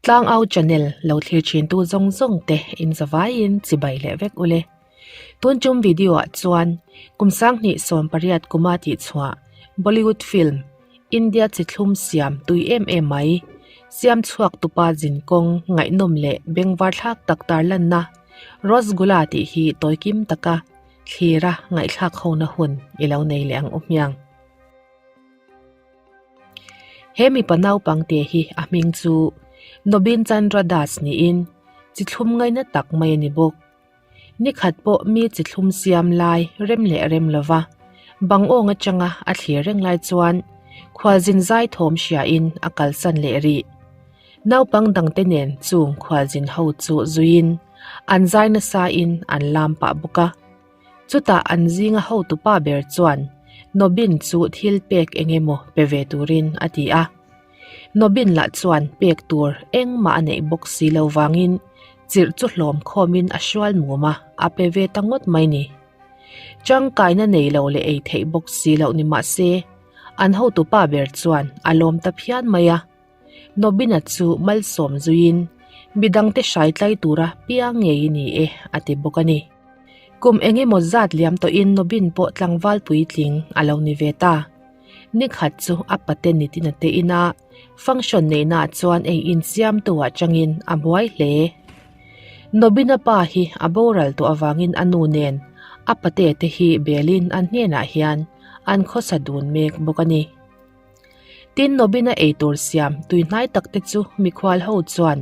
Tlangau channel lo thlir thin tu zawng zawng te in zavaiin chibai leh vek ule. Tun tum video ah chuan kum 2018 kuma tih chhuah Bollywood film India chi thlum siam tui em em mai siam chhuak tupa zin kawng ngaihnawm leh bengvar thlak tak tarlanna Rosgulla tih hi tawi kim taka thlira ngaihthlak hona hun i lo nei leh ang u hmiang. He mipa naupang te hi a hming chu Nobin Chandra Das niin chi thlum ngaina tak mai a ni bawk. Ni khat pawh mi chi thlum siam lai rem leh rem lova bang awng atanga a thlir reng lai chuan khualzin zai thawm hriain a kalsan leh rih. Naupang dangte nen chung khualzin ho chu zuiin an zai nasain an lam pah bawk a. Chutah an zinga hotupa ber chuan Nobin chu thil pek eng emaw pe ve turin a ti a. Nobin lah chuan pek tur engmah a neih bawk si lo vangin chirh chu hlawm khawmin a hrual mum a, a pe ve ta ngawt mai ni. Tangkaina nei lo leh ei theih bawk si loh ni mah se, an hotupa ber chuan a lawm ta phian mai a. Nobina chu malsawm zuiin midangte hrai tlai tura piang ngei ni e a ti bawk a ni. Kum eng emaw zat liam tawhin Nobin pawh tlangval puitling a lo ni ve ta. Ni khat chu a pate nitin a te ina function neihnaah chuan ei insiamtu ah changin a buai hle. Nobina pa hi a boral tawh avangin a nu nen a pate te hi belin an hnenah hian an khawsa dun mek bawk a ni. Tin Nobina eitur siam tui hnai tak te chu mikhual ho chuan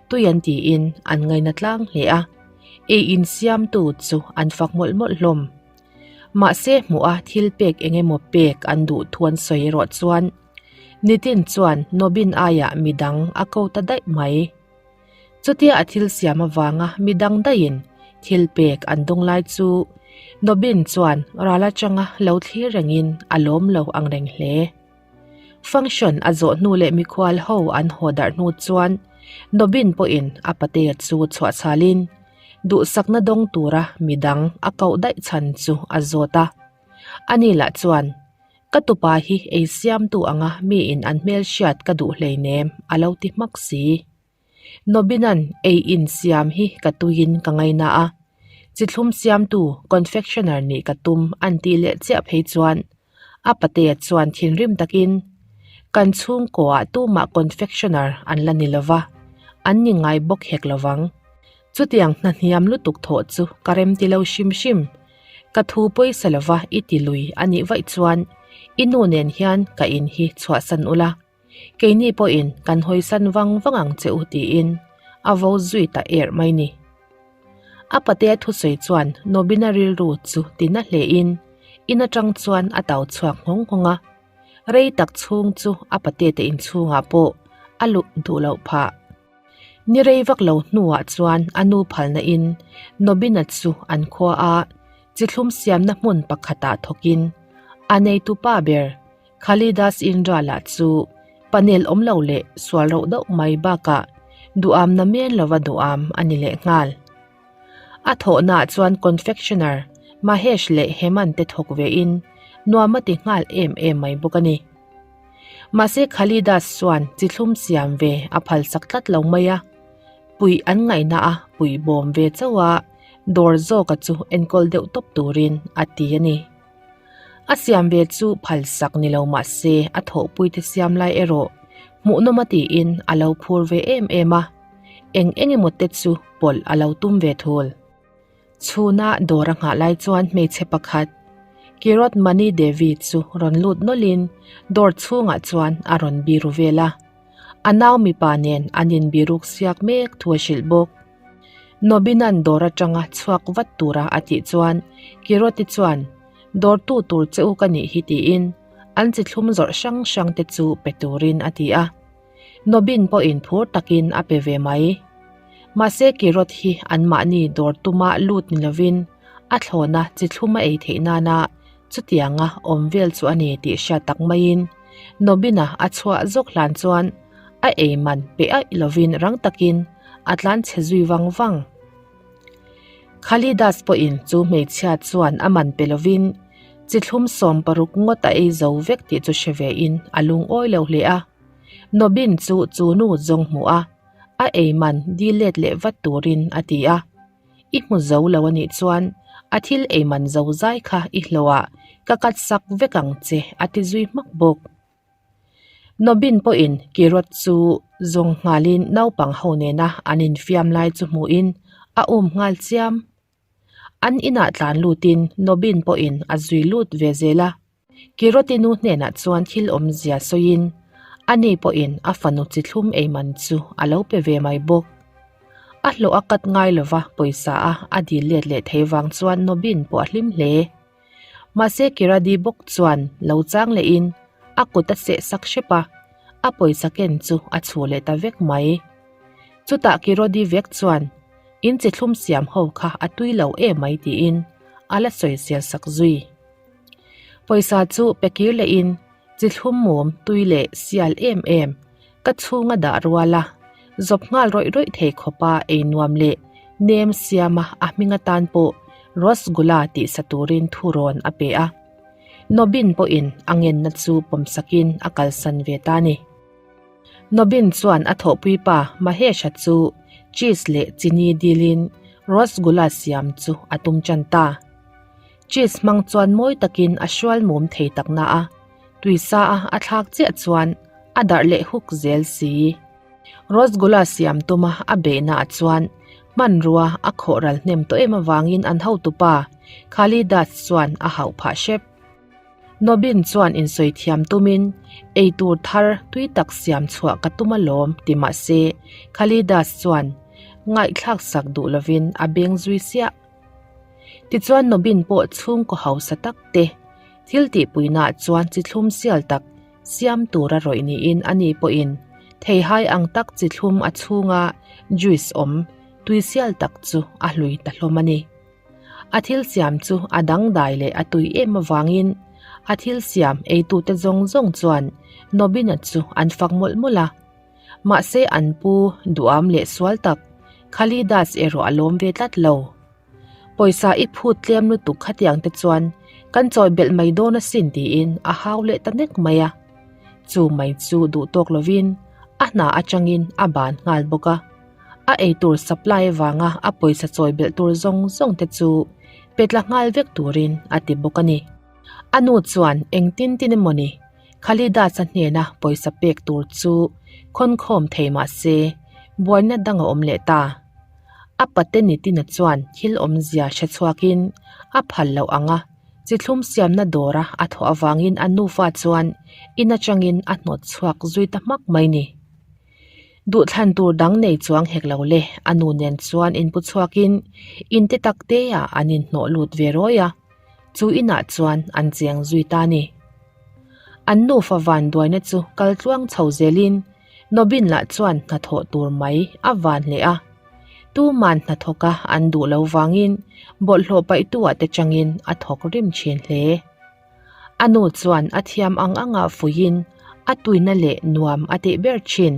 tui an tiin an ngaina tlang hle a, ei insiamtu chu an fak mawlh mawlh hlawm. Mahse hmuh a thil pek eng emaw pek an duh thu an sawi erawh chuan Nitin chuan Nobin aiah midang a ko ta daih mai. Chutia a thil siam avanga midang daihin thil pek an dawng lai chu Nobin chuan ral atanga lo thlir rengin a lawm lo ang reng hle. Function a zawh hnu leh mikhual ho an haw darh hnu chuan Nobin pawhin a patea chu chhuah chhalin duhsakna dawng tura midang a koh daih chhan chu a zawt a. Ani lah chuan Ka tupa hi ei siamtu anga miin an hmelhriat ka duh hleinem a lo ti hmak si. Nobina'n ei in siam hi ka tuiin ka ngaina a, chithlum siamtu confectioner nih ka tum an tih leh chiah phei chuan a patea chuan thinrim takin kan chhungkaw-ah tumah confectioner an la ni lova, an ni ngai bawk hek lovang. Chutiang hna hniam lutuk thawh chu ka rem ti lo hrim hrim. Ka thu pawisa lova i ti lui a nih vaih chuan i nu nen hian ka in hi chhuahsan ula, keini pawhin kan hawisan vang vang ang che u tiin a vo zui ta erh mai ni. A patea thusawi chuan Nobina rilru chu tina hlein in atang chuan a tau chhuak nghawng nghawng a. Rei tak chhung chu a patete inchhungah pawh a luh duh loh phah. Ni rei vak lo hnuah chuan a nu phalna in Nobina chu an khua a, chithlum siamna hmun pakhatah thawkin a neitu pa ber Khalidas Indra lah chu panel awm lo leh sual rauh deuh mai bakah duhamna men lova duham a ni leh nghal. A thawhnaah chuan confectioner Mahesh leh Hemant te thawk vein nuam a ti nghal em em mai bawk a ni. Mahse Khalidas chuan chi thlum siam ve a phal sak tlat lo mai a, puih an ngaihna a puih bawm ve chauh a, dawr zawka chu enkawl deuh tawp turin a ti a ni. A siam ve chu phal sak ni lo mahse a thawhpuite siam lai erawh hmuhnawm a tiin a lo phur ve em em a, eng eng emaw te chu pawlh a lo tum ve thul. Chhuna dawr a nghah lai chuan hmeichhe pakhat, Kirot Mani Devi chu rawn lut nawlhin dawr chhungah chuan a rawn biru vel a. A nau mipa nen an inbiruk siak mek thu a hrilh bawk. Nobinan dawr atanga chhuak vat tura a tih chuan Kiroti chuan, Dawrtu tur che u ka nih hi tiin an chi thlum zawrh hrang hrang te chu pe turin a ti a. Nobin pawhin phur takin a pe ve mai. Mahse Kirot hi anmahni dawr tuma lut ni lovin a thlawna chi thlum a ei theih nana chutianga awm vel chu a ni tih hriat tak maiin Nobina a chhuah zawk hlan chuan a ei man pe aih lovin rang takin a tlan chhe zui vang vang. Khalidas pawhin chu hmeichhia chuan a man pe lovin chi thlum 60 ngawt a ei zo vek tih chu hre vein a lungawi lo hle a. Nobin chu chu nu zawng hmuh a. A ei man dil let leh vat turin a ti a. I hmu zo lo a nih chuan a thil ei man zo zai kha i hlawhah ka kat sak vek ang che a ti zui hmak bawk. Nobin pawhin Kirot chu zawng nghalin naupang ho nena an infiam lai chu hmuhin a um nghal chiam. An inah tlan lutin Nobin pawhin a zui lut ve zel a. Kiroti nu hnenah chuan thil awmzia sawiin ani pawhin a fanu chi thlum ei man chu a lo pe ve mai bawk. A hlawh a kat ngai lova pawisa a a dil let leh thei vang chuan Nobin pawh a hlim hle. Mahse Kiradi bawk chuan lo chang lehin a kut a seh sak hrep a, a pawisa ken chu a chhuh leh ta vek mai. Chutah Kirodi vek chuan In chi thlum siam ho kha a tui lo emai tiin a la sawisel sak zui. Pawisa chu pe kir lehin chi thlum mum tui leh sial em em ka chhunga dah rual a, zawp nghal rawih rawih thei khawpa ei nuam leh nem siama a hming atan pawh Rasgula tih sa turin thurawn a pe a. Nobin pawhin a ngenna chu pawmsakin a kalsan ve ta a ni. Nobin chuan a thawhpui pa Mahesh-a chu cheese leh chini dilin Rasgula siam chu a tum tan ta. Cheese hmang chuan mawi takin a hrual mum thei tak na a, tuisa a a thlak chiah chuan a darh leh huk zel si. Rasgula siam tuma a beihna ah chuan hmanrua a khawh ral hnem tawh em avangin an hotupa Khali Das chuan a hauh phah hrep. Nobin chuan insawi thiam tumin eitur thar tui tak siam chhuah ka tum alawm ti mah se Khali Das chuan ngaihthlak sak duh lovin a beng zui siah. Tichuan Nobin pawh chhungkaw hausa tak te thil tihpuinaah chuan chi thlum sial tak siam tura rawih niin ani pawhin theihai ang tak chi thlum a chhunga juice awm tui sial tak chu a hlui ta hlawm a ni. A thil siam chu a dangdai leh a tui em avangin a thil siam eitute zawng zawng chuan Nobina chu an fak mawlh mawlh a. Mahse an pu duham leh sual tak Khalidas erawh a lawm ve tlat lo. Pawisa i phut tlem lutuk khatiang te chuan kan chawi belh mai dawn asin tiin a hau leh ta nek mai a. Chu mai chu duh tawk lovin a hna atangin a ban nghal bawk a. A eitur supply avanga a pawisa chawi belh tur zawng zawng te chu pe tla nghal vek turin a ti bawk a ni. A nu chuan engtin tin emawni Khalidasa hnena pawisa pek tur chu khawnkhawm thei mah se buaina dang a awm leh ta. A pate Nitina chuan thil awmzia hre chhuakin a phal loh ang a, chi thlum siamna dawra a thawh avangin a nufa chuan in atangin a hnawt chhuak zui ta hmak mai ni. Duhthlan tur dang nei chuang hek lo le, a nu nen chuan inpu chhuakin in te tak te ah an inhnawh lut ve rawi a, chu inah chuan an cheng zui ta a ni. An nufa van duaina chu kal tluang chho zelin Nobin lah chuan hnathawh tur mai a van hle a, tuman hnathawka an duh lo vangin bawlhhlawh paihtu ah te changin a thawk rim thin hle. A nu chuan a thiam ang anga fuiin a tuina leh nuam a tih ber thin.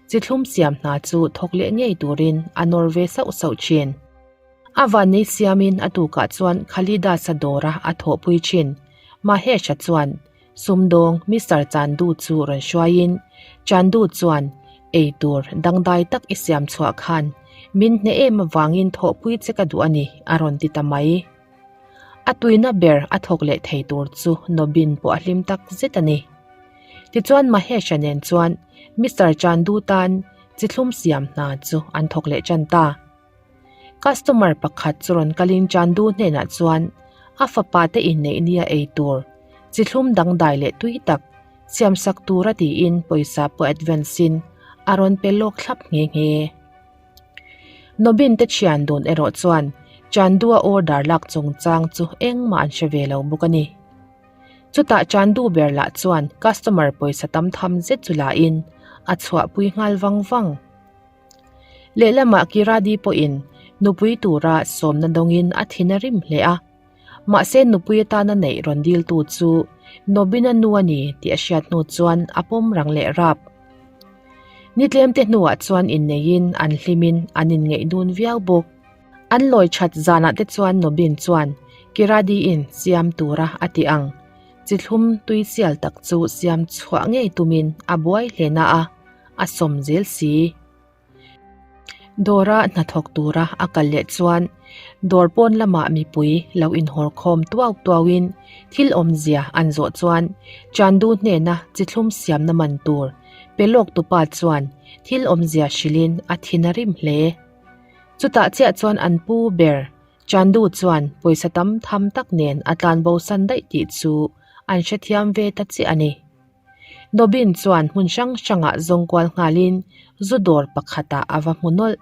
Chi thlum siam hna chu thawk leh ngei turin a nawr ve sauh sauh thin. A vannei siamin a tukah chuan Khalidasa dawra a thawhpui thin. Mahesh-a chuan sumdawng Mister Chandu chu rawn hruaiin Chandu chuan eitur dangdai tak i siam chhuah khan min hneh em avangin thawhpui che ka duh a ni a rawn ti ta mai. A tuina ber a thawk leh thei tur chu Nobin pawh a hlim tak zet a ni. Tichuan Mahesh-a nen chuan Mister Chandu tan chi thlum siam hna chu an thawk leh tan ta. Customer pakhat chu rawn kalin Chandu hnenah chuan a fapa te inneih nia ei tur chi thlum dangdai leh tui tak siamsak tura tiin pawisa pawh advance in a rawn pe lawk thlap nghe nghe. Nobin te thian dun erawh chuan Chandua order lak chungchang chu engmah an hre ve lo bawk a ni. Chutah Chandu ber lah chuan customer pawisa tam tham zet chu la in a chhuahpui nghal vang vang. Lehlamah Kiradi pawhin nupui tura sawmna dawngin a thin a rim hle a. Mahse nupui atana neih rawn diltu chu Nobina nu a ni tih a hriat hnu chuan a pawm rang leh rap. Ni tlemte hnuah chuan inneiin an hlimin an inngeih dun viau bawk. An lawi that zanah te chuan Nobin chuan Kiradi-in siam tura a ti ang. Chi thlum tui sial tak chu siam chhuah ngei tumin a buai hle na a, a sawm zel si. Dawra hnathawk tura a kal leh chuan dawr pawn lamah mipui lo inhawr khawm tuau tuauin thil awmzia an zawh chuan Chandu hnena chithlum siamna man tur pe lawk tupa chuan thil awmzia hrilhin a thin a rim hle. Chutah chiah chuan an pu ber Chandu chuan pawisa tam tham tak nen a tlanbo san daih tih chu an hrethiam ve ta chiah a ni. Nobin chuan hmun hrang hrangah zawng kual nghalin zu dawr pakhatah a va hmu nawlh.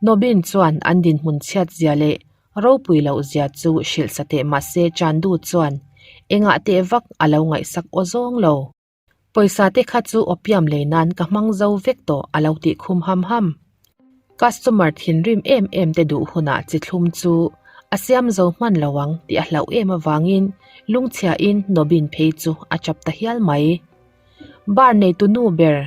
Nobin chuan an dinhmun chhiat zia leh ropui loh zia chu hrilh sa teh mahse Chandu chuan engah teh vak a lo ngaihsak aw zawng lo. Pawisa te kha chu opium lei nan ka hmang zo vek tawh a lo tih khum ham ham. Customer thinrim em em te duh hunah chi thlum chu a siam zo hman lo ang tih a hlauh em avangin lungchhiain Nobin phei chu a chap ta hial mai. Bar neitu nu ber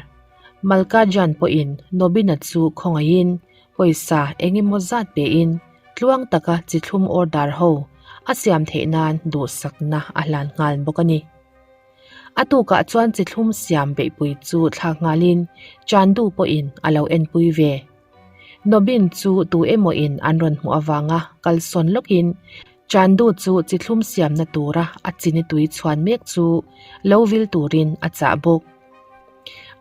Malkajan pawhin Nobina chu khawngaihin pawisa eng emaw zat pein tluang taka chi thlum order ho a siam theih nan duhsakna a hlan nghal bawk a ni. A tukah chuan chi thlum siam beihpui chu thlak nghalin Chandu pawhin a lo enpui ve. Nobin chu tu emawin an rawn hmuh avanga kalsawn lawkin Chandu chu chi thlum siamna tura a chini tui chhuan mek chu lo vil turin a chah bawk.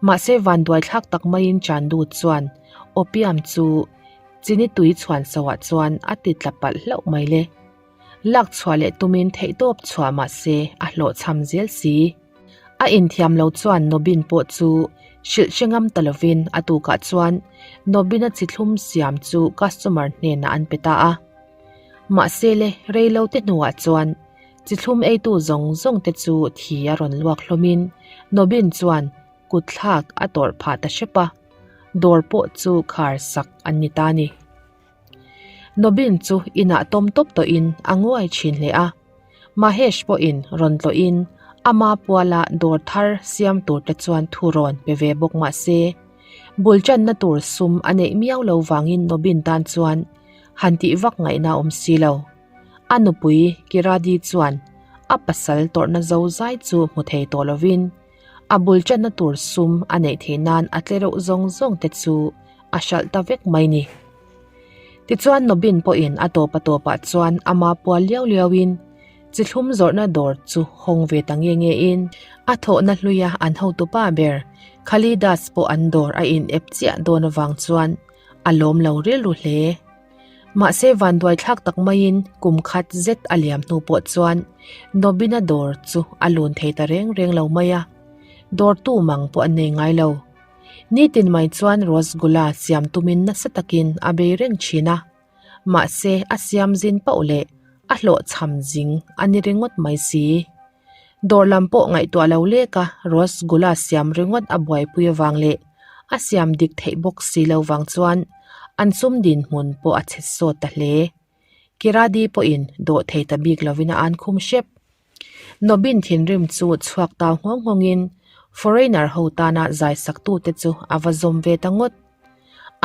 Mahse vanduai thlak tak maiin Chandu chuan opium chu chini tui chhuan soah chuan a ti tla palh hlauh mai le. Lak chhuah leh tumin theihtawp chhuah mah se a hlawhchham zel si. A inthiam lo chuan Nobin pawh chu hrilh hre ngam ta lovin a tukah chuan Nobina chi thlum siam chu customer hnenah an pe ta a. Mahse le rei lo te hnuah chuan chi thlum eitu zawng zawng te chu thi a rawn luak hlawmin Nobin chuan kutthlak a tawrh phah ta hrep a, dawr pawh chu khar sak an ni ta ni. Nobin chu inah tawm tawp tawhin a nguai thin hle a, Mahesh pawhin rawn tlawhin ama puala dawr thar siam tur te chuan thu rawn pe ve bawk mah se, bul channa tur sum a neih miau lo vangin Nobin tan chuan han tih vak ngaihna awm si lo. A nupui Kiradi chuan a pasal tawrhna zo zai chu hmu thei tawh lovin a bul channa tur sum a neih theih nan a tle reuh zawng zawng te chu a hralh ta vek mai ni. Tichuan Nobin pawhin a tawp a tawpah chuan ama pual liau liauin chi thlum zawrhna dawr chu hawng ve ta nge nge in a thawhna hluia an hotupa ber Khalidas pawh an dawr a in ep chiah dawn avang chuan a lawm lo rilru hle. Mahse vanduai thlak tak maiin kum khat zet a liam hnu pawh chuan Nobina dawr chu a lun thei ta reng reng lo mai a, dawrtu mang pawh an nei ngai lo. Nitin mai chuan Rosgulla siam tumin nasa takin a bei reng thin a, mahse a siam zin pauh leh a hlawhchham zing a ni ringawt mai si. Dawr lam pawh ngaihtuah lo lek a Rosgulla siam ringawt a buaipui avang leh a siam dik theih bawk si lo vang chuan an sum dinhmun pawh a chhe sawt ta hle. Kiradi pawhin dawh thei ta bik lovin a an khum hrep. Nobin thinrim chu chhuak tau nghawng nghawngin foreigner ho tana zai saktute chu a va zawm ve ta ngawt.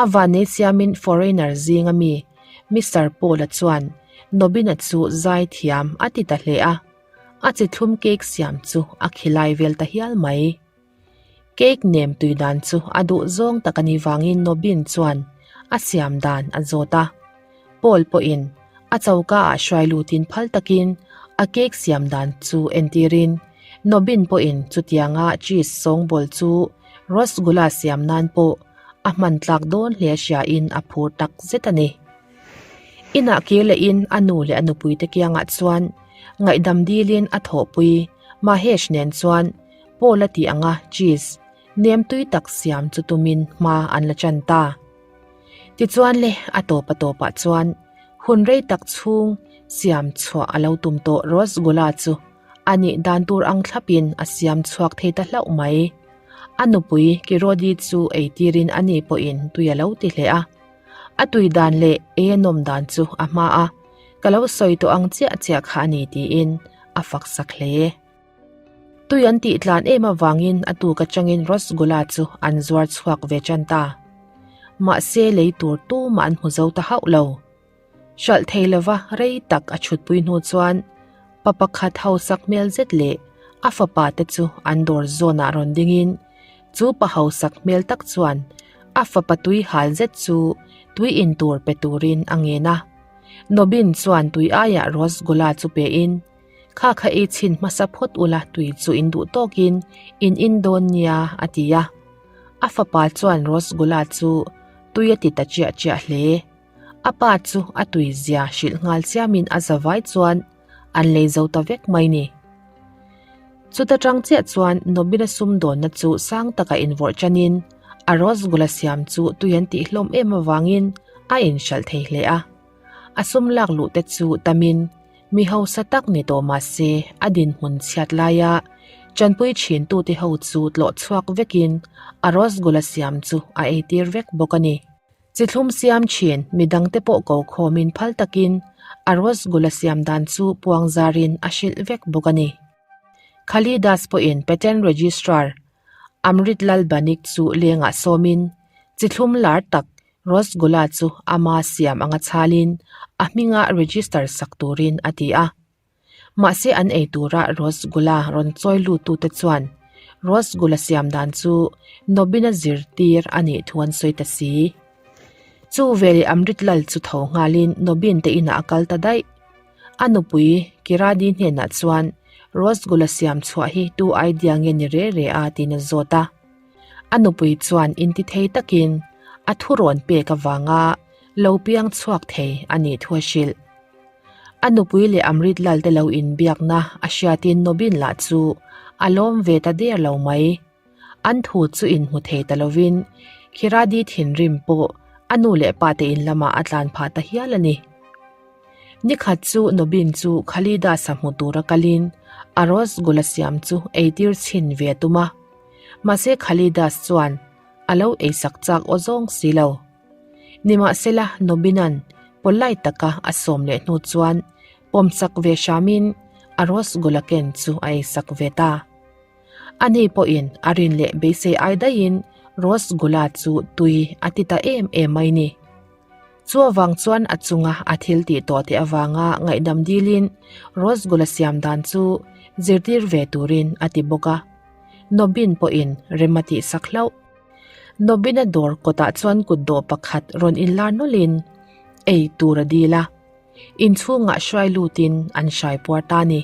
A vannei siamin foreigner zinga mi Mister Paul-a chuan Nobina chu zai thiam a ti ta hle a, a chi thlum cake siam chu a khilai vel ta hial mai. Cake nem tui dan chu a duh zawng tak a nih vangin Nobin chuan a siam dan a zawt a. Paul pawhin a choka ah hruai lutin phal takin a cake siam dan chu entirin Nobin pawhin chutianga cheese sawngbawl chu Rasgulla siam nan pawh a hman tlak dawn hle hriain a phur tak zet a ni. Inah kir lehin a nu leh a nupuite kiangah chuan ngaihdam dilin a thawhpui Mahesh nen chuan Paul a tih anga cheese nem tui tak siam chu tumin hma an la chan ta. Tichuan le a tawp a tawpah chuan hun rei tak chhung siam chhuah a lo tum tawh Rasgulla chu a nih dan tur ang thlapin a siam chhuak thei ta hlauh mai. A nupui Kirodi chu ei tirin a ni pawhin tui a lo ti hle a. A tui dan leh ei a nawm dan chu a hma a, ka lo sawi tawh ang chiah chiah kha a ni tiin a fak sak hle. Tui an tih tlan em avangin a tuk atangin Rasgulla chu an zuar chhuak ve tan ta. Mahse lei tur tumah an hmu zo ta hauh lo. Hralh thei lova rei tak a chhutpui hnu chuan pa pakhat hausak hmel zet leh a fapa te chu an dawr zawnah rawn dingin chu pa hausak hmel tak chuan. A fapa tui hal zet chu tui in tur pe turin a ngen a. Nobin chuan tui aiah Rosgulla chu pein, Kha kha ei chhin hmasa phawt ula tui chu in duh tawkin in in dawn nia, a ti a. A fapa chuan Rosgulla chu tui a ti ta chiah chiah hle. A pa chu a tui zia hrilh nghal chiamin a zavai chuan an lei zo ta vek mai ni. Chuta tang chiah chuan Nobina sumdawnna chu sang taka invawrh chanin a Rosgulla siam chu tui an tih hlawm em avangin a inhralh thei hle a. A sum lak luh te chu tamin mi hausa tak ni tawh mah se a dinhmun chhiat laia chanpui thintute ho chu tlawh chhuak vekin a Rosgulla siam chu a eitir vek bawk a ni. Chi thlum siam thin mi dangte pawh ko khawmin phal takin a Rosgulla siam dan chu puang zarin a hrilh vek bawk a ni. Khalidas pawhin Patent Registrar Amrit Lal Banik chu lengah sawmin chi thlum lar tak Rosgulla chu ama siam anga chhalin a hminga register sak turin a ti a. Mahse an ei tura Rosgulla rawn chawi luttute chuan Rosgulla siam dan chu Nobina zirtir a nih thu an sawi ta si. Chu veleh Amrit Lal chu tho nghalin Nobin te inah a kal ta daih. A nupui Kiradi hnenah chuan Rosgulla siam chhuah hi tu idea nge ni re re a tiin a zawt a. A nupui chuan intithei takin a thurawn pek avanga lo piang chhuak thei a nih thu a hrilh. A nupui leh Amrit Lal te lo inbiakna a hriatin Nobin lah chu a lawm ve ta der lo mai. An thu chu inhmu thei ta lovin Khiradi thinrim pawh a nu leh pa te in lamah a tlan phah ta hial a ni. Nikhat chu Nobin chu Khalida sa hmu tura kalin a Rosgulla siam chu eitir chhin ve a tum a. Mahse Khalidas chuan a lo eisak chak aw zawng si lo. Nimahsela, Nobina'n polite taka a sawm leh hnu chuan pawmsak ve hramin a Rosgulla ken chu a eisak ve ta. Ani pawhin a rin leh beisei ai daihin Rosgulla chu tui a ti ta em em mai ni. Chu avang chuan a chunga a thil tih tawh te avanga ngaihdam dilin Rosgulla siam dan chu zirtir ve turin a ti bawk a. Nobin pawhin rem a tihsak hlauh. Nobina dawr kawtah chuan kutdawh pakhat rawn inlar nawlhin ei tur a dil a, inchhungah hruai lutin an hrai puar ta a ni.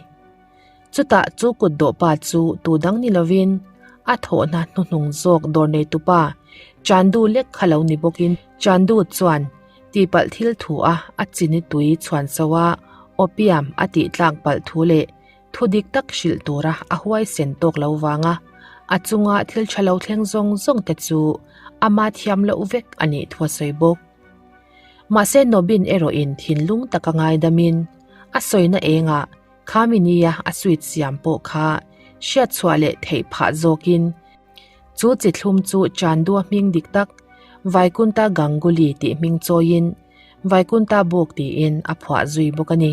Chutah chu kutdawh pa chu tu dang ni lovin a thawhna hnuhnung zawk dawr neitupa Chandu lek kha lo ni bawkin Chandu chuan tihpalh thil thu a a chini tui chhuan so a opium a tih tlak palh thu leh Thu dik tak hrilh tura a huaisen tawk lo vanga a chunga thil tha lo thleng zawng zawng te chu ama thiam loh vek a nih thu a sawi bawk. Mahse Nobin erawhin thinlung taka ngaidamin a sawina engah khami nia a sweet siam pawh kha hriatchhuah leh theih phah zawkin chu chi thlum chu Chandua hming dik tak Vaikunta Ganguly tih hming chawiin Vaikunta Buk tiin a phuah zui bawk a ni.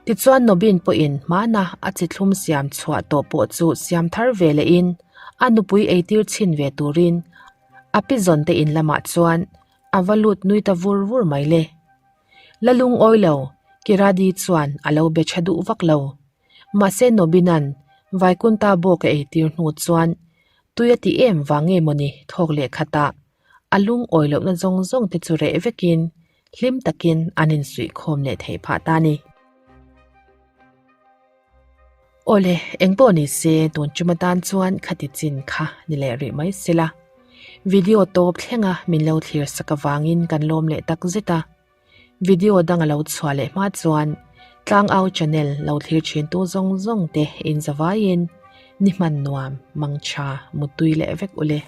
Tichuan Nobin pawhin hmana a chi thlum siam chhuah tawh pawh chu siam thar ve lehin a nupui eitir chhin ve turin a pi zawn te in lamah chuan a va lut nui ta vur vur mai le. La lungawi lo, Kiradi chuan a lo be tha duh vak lo. Mahse Nobina'n Vaikunta bawk a eitir hnu chuan tui a ti em vang nge mawni thawk leh khatah a lungawi lohna zawng zawng te chu reh vekin hlim takin an insuihkhawm leh theih phah ta a ni. Awle, eng pawh ni se tun tum atan chuan khati chin kha ni leh rih mai sela. Video tawp thlenga min lo thlir sak avangin kan lawm leh tak zet a. Video dang a lo chhuah leh hma chuan Tlangau channel lo thlir thin tu zawng zawng te inzavaiin ni hman nuam, mangtha, muttui leh vek ule.